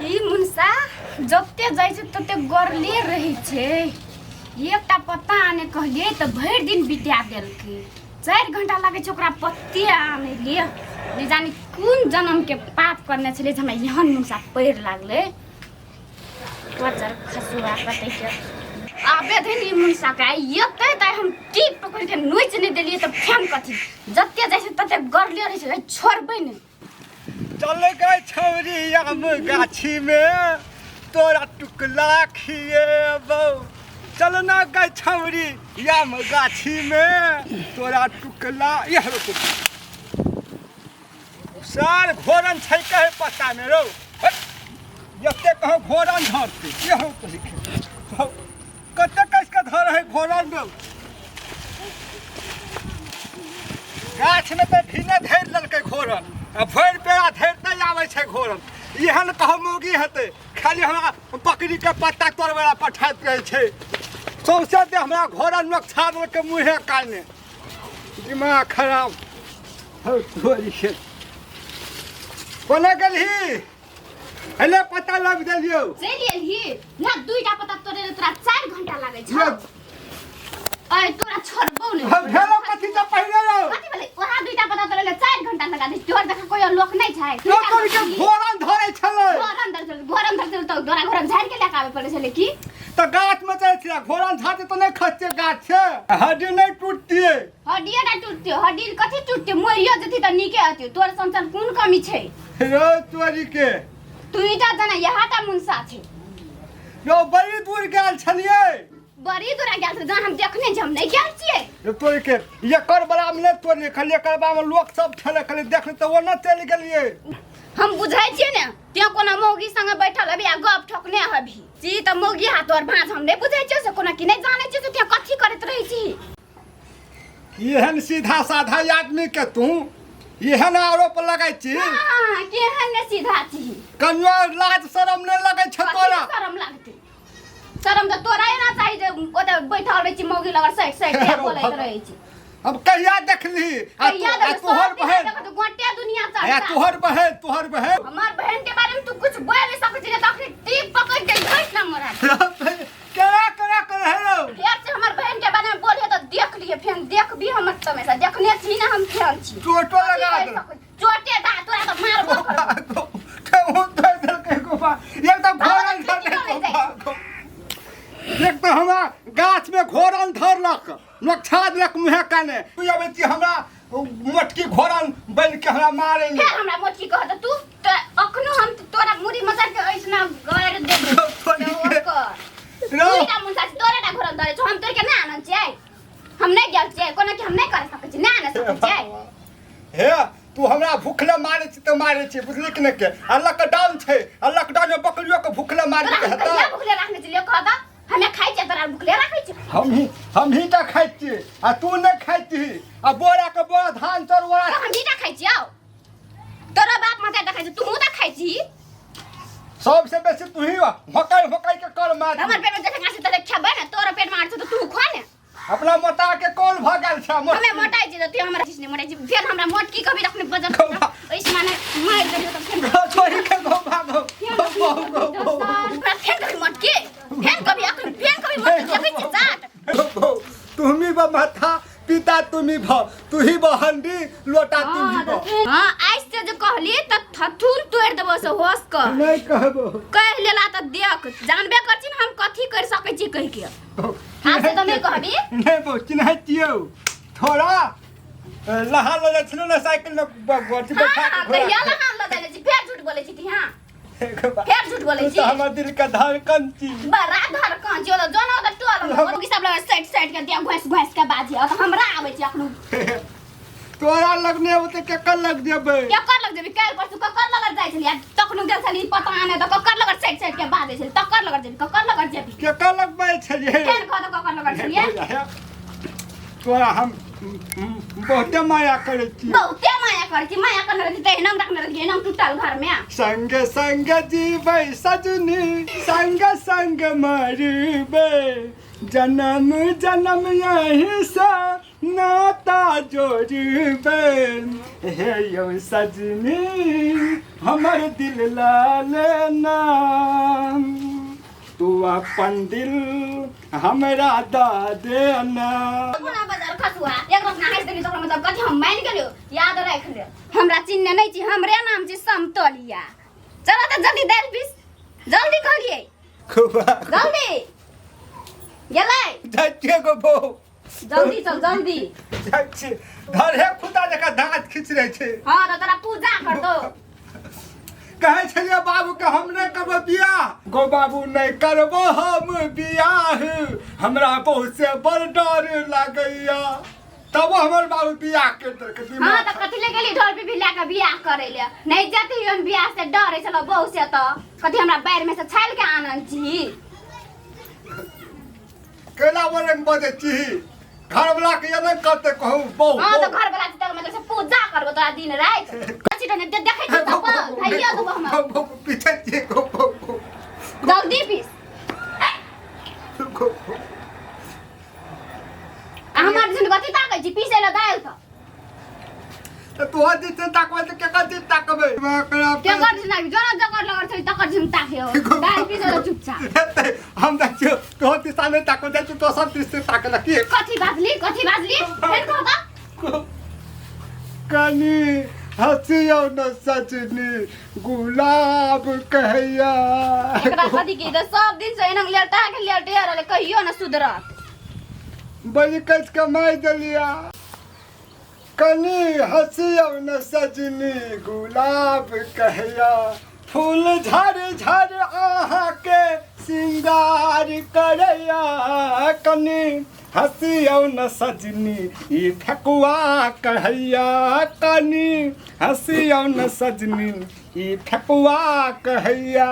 ई मुनसा जते जाइ छै तते गरले रहै छै। एकटा पत्ता आने कहलियै तऽ भरि दिन बिता देलकै। 4 घंटा लागै छै ओकरा पत्ते आनै लिए। नहि जानी कोन जन्मके पाप करने छलै जे हमरा एहन मुनसा पड़ि लागलै। बजर खसुआ कतै के आबे धनि ई मुनसा के आइ एतै तऽ हम टीप पकड़ि के नोचि नहि देलियै तऽ फेन कथी। जते जाइ छै तते गरले रहै छै, छोड़बै नहि। चल गए छौरी आम गाछी में तोरा टुकला खिएबौ। चल ना गए छौरी आम गाछी में तोरा टुकला। यह रुक सार घोरन छै कहे पत्ता में रौ। एते कहो घोरन धरते यह कते कस के धर है घोरन रौ। गाछ में तऽ भीने धरि लेलकै घोरन आ भरि पेड़ा धरिते आबै छै घोरन। एहन कहो मौगी हेतै खाली हमरा बकरी के पत्ता तोड़बै ला पठाइत रहै छै। सौंसे दे हमरा घोरन नोकसा देलकै मुँहे काने। दिमाग खराब हौ तोरी के। कोना गेलही? हेले पत्ता लग देलियौ। चलि एलही ना? 2टा पत्ता तोड़े ले तोरा 4 घंटा लागै छौ। अय तोरा छोड़बौ नै। हम भेलो कथी से पहिले रहो। कथी भेलै? ओहा 2टा पत्ता तोड़े ले 4 घंटा लगा दे। तोर देखा कोई लोक नै छै। लोक के घोरन धरे छलै। घोरन धरे छलै, घोरन धरे छलै तऽ तोरा घोरन झाड़ि के लए के आबे पड़ै छलै की? तऽ गाछ में चढ़ै छलै, घोरन झाड़ते तऽ नहि खसते गाछ से, हड्डी नहि टूटतियै। हड्डिए टा टूटतियै, हड्डी कथी टूटतियै? मरियो जेती तऽ नीके हतियै। तोर संचार कोन कमी छै? रौ तोरी के। तू ईटा जना इएह टा मुनसा छै। रौ बड़ी दूर गेल छलियै। बड़ी दूर गेल छलियै, जहाँ हम देखने छी हम नहि गेल छियै। रौ तोरी के एकर बला में नहि तोड़लियै, खाली एकर बला में लोक सब छलै, खाली देखली तऽ ओना चलि गेलियै। हम बुझै छियै ने ते कोना मौगी संगे बैठल हबी आ गप ठोकने हबी। छी तऽ मौगी हाथ तोर भाँज हम नहि बुझै छियै से कोना की नहि जानै छियै से ते कथी करैत रहै छी। एहन सीधा साधा आदमी के तू एहन आरोप लगै छी? हाँ, केहन ने सीधा छी। कनियो लाज शरम नहि लगै छै तोरा? शरम लागतै? शरम तऽ तोरा एना चाही जे ओतऽ बैठल रहै छी मौगी लगल सटि सटि के बोलैत रहै छी। हम कहिया देखली? आ कहिया देखली? तोहर सब दिन बहन देखत गोटे दुनिया आ चर्चा। तोहर बहन, तोहर बहन। हमर बहन के बारे में तू कुछ बोल नहीं सकै छी, त अखनी टीप पकड़ के घुस ना मोरा। केना केना करे रौ? फेर से हमर बहन के बारे में बोलिए तो देख लिए, फेर देख भी हमर तमेशा देखने छी ना हम केहन छी। चोटो लगा कथी दे। कहि सकै? चोटे दा तोरा तऽ मारबो करबो। ठेहुन धोइ देलकै गोपा। एकदम घोरन बाबा, धरले की करै गोपा। एक तऽ हमरा गाछ में घोरन धरलक, नोकछा देलक मुँहे काने। तू अबै छी हमरा मोटकी घोरन बनि के हमरा मारे ले। फेर हमरा मोटकी कहत तू तऽ अखनो हम तोरा मुड़ी मचर के ऐसना गारि देबो। रौ। तू मुंसा तोरे टा घोरन धरे छौ, हम तोर के नहि आनन छियै। हम नहि गेल छियै, कोना कि हम नहि कर सकै छी, नहि आन सकै छियै। हे तू हमरा भूखले मारै छी तऽ मारै छी, बुझली कि नहि के? आ लॉकडाउन छै, आ लॉकडाउन में बकरियो के भूखले मारि तोरा के हम हेतै। कहिया भूखले राखने छलियै कह तऽ? हमे खाइ छियै तोरा भूखले राखै छियै। हमही टा खाइ छियै आ तू नहि खाइ छिही। आ बोरा के बोरा धान चाउर बोरा। तऽ हमही टा खाइ छियौ? तोरा बाप माता टा खाइ छै, तूहू तऽ खाइ छिही। सबसे बेसी तू ही होकाई होकाई के कर मार। हमर पेट में जते घास तते खेबै ने, तोरा पेट में आर छै तऽ तू खा ने। अपना मोटा के कौन भ गेल छै? हमे मोटाइ छी तऽ तू हमरा किछु नहि मोटाइ छी। फेर हमरा मोटकी कभी अपने बजर ओइस माने मारि देलियौ तऽ फेर छोड़ि के गो भागो। गो गो गो। फेर कभी मोटकी, फेर कभी अखन फेर कभी मोटकी देखै छी जात। तुम्ही ब माथा पिता तुम्ही भ तू ही बहंडी लोटा तुम्ही ब। हां आज से जे कहली त थथुन तोड़ देबो से होश क। नहीं कहबो। कह लेला त देख जानबे कर छी हम कथी कर सकै छी कह के। आज से त नहीं कहबी? नहीं बो चिन्है छियौ। थोड़ा लहा ल जाइ छलो ने साइकिल में गोटी बैठा हां के घोड़ा। कहिया लहा ल जाइ छी? फेर झूठ बोलै छी हां। फेर झूठ बोलै तू छी। तऽ हमर दिल के धड़कन छी। बड़ा धड़कन छी। ओतऽ जोन ओतऽ टोल में मुर्गी सब लग सटि सटि के देह घोसि घोसि के बाजी। ओतऽ हमरा आबै छै अखनो। तोरा लगने होतै केकर लग जेबै? केकर लग जेबै? काल्हि परसू ककर लग जाइ छलियै? तखनो गेल छली पता नहि तऽ ककर लग सटि सटि के बाजै छली। तकर लग जेबै, ककर लग जेबै? केकर लग बाजै छलियै? फेर कह तऽ ककर लग छलियै? तोरा हम बहुते माया करै छी। बहुते माया करै छी। माया करने रहती तऽ एना रखने रहती, एना टूटल घर में। संगे संगे जीबै सजनी, संगे संगे मरबै, जन्म जन्म यही से नाता जोड़बै हे यौ सजनी हमर दिल ला लेना तू अपन दिल हमरा दऽ देना। कोना बाजार खसुआ एक रोज नहाइस देली तोरा मतलब कथी हम मान गेलियो याद राख ले हमरा चिन्ह नहीं छी हमरे नाम छी समतोलिया। चलो त जल्दी दाल पीस जल्दी कहलिए जल्दी गेलै जाइ छियै गो बहू। जल्दी चल जल्दी जाइ छियै धरे खुदा जकाँ दाँत खींच रहै छै। हाँ त तोरा पूजा कर दो। कहै छलियै बाबूके हम नहि करबो बियाह गो बाबू नहि करबो हम बियाह हमरा बहुत से बड़ डर लागैया तब हमर बाबू बियाह कर देलकै। हाँ दिमाग त कथी ले गेली ढोल पीपी लए के बियाह करे ले नहीं जती हन बियाह से डरे छलो बहू से त कथी हमरा बैर में से छाल के आनन छी। केला बरंग बजै छी घरवला के एना करते कहू बहु। हाँ त घर वाला तक मतलब से पूजा करबो तोरा दिन राति कथी तने देखै छी तब धैया देबो हमरा पीछे छी गो बहु। जल्दी पीस गो बहु। आ हमर दिसन कथी ताकै छी पीसै ले दालि त तऽ तोहर दिस ताकबै तऽ केकर दिस ताकबै? केकर दिसन ताकबै जोन जकर लगल छै तकर दिसन ताकियो दालि पीसै ले चुपचाप। हम जाइ छियौ तोहर दिशा नहि ताकबै जाइ छियौ दोसर दिस से ताकऽ लए की कथी बाजली फेर कह त। कनी हँसियौ न सजनी गुलाब कहैया एकरा कथी की त सब दिन से एना लेटा के लेटे रहले कहियो न सुधरत। बड़ी कस कमाइ देलिया। कनी हँसियौ न सजनी गुलाब कहैया फूल झर झर अहाँके श्रृंगार करैया कनी हँसियौ न सजनी ई ठकुआ कहैया कनी हँसियौ न सजनी ई ठकुआ कहैया।